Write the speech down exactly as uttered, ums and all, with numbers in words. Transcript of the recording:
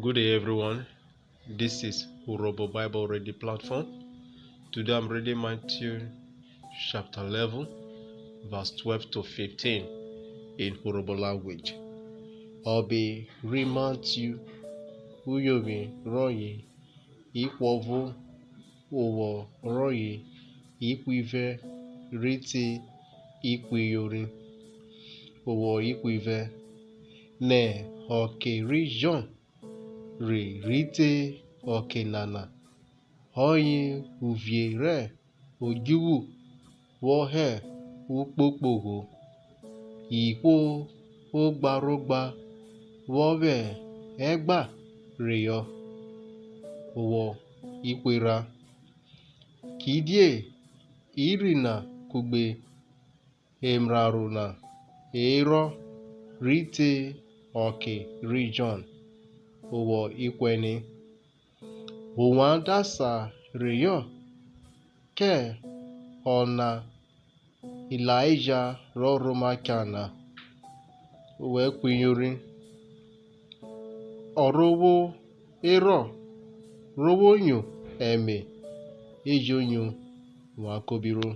Good day, everyone. This is Urhobo Bible Reading Platform. Today I'm reading Matthew chapter eleven, verse twelve to fifteen in Urhobo language. Ọbe ri Matthew, uyovwin rọye ihwọvo, owọ rọye ihwivẹ rhi te ihwiyorin. Owọ ihwivẹ. Nẹ ọke ri Jọn rhe rhi te ọke nana, ọye uvie rẹ odjuvwu vwọ hẹ ukpokpogho, ihwo ogbarogba vwọ vwẹ ẹgba reyọ. Owọ ihwerha. Kidie irhi na kugbe emraro na herọ rhi te ọke ri Jọn. Owọ ihwẹne. Ovwan da sa reyọ kẹ ọna Ilaija rọ rhoma cha na. Owọ ihwiyorin. Ọ ro vwo herọ, ro vwo nyo ẹme, e jo nyo, ovwan kobiruo.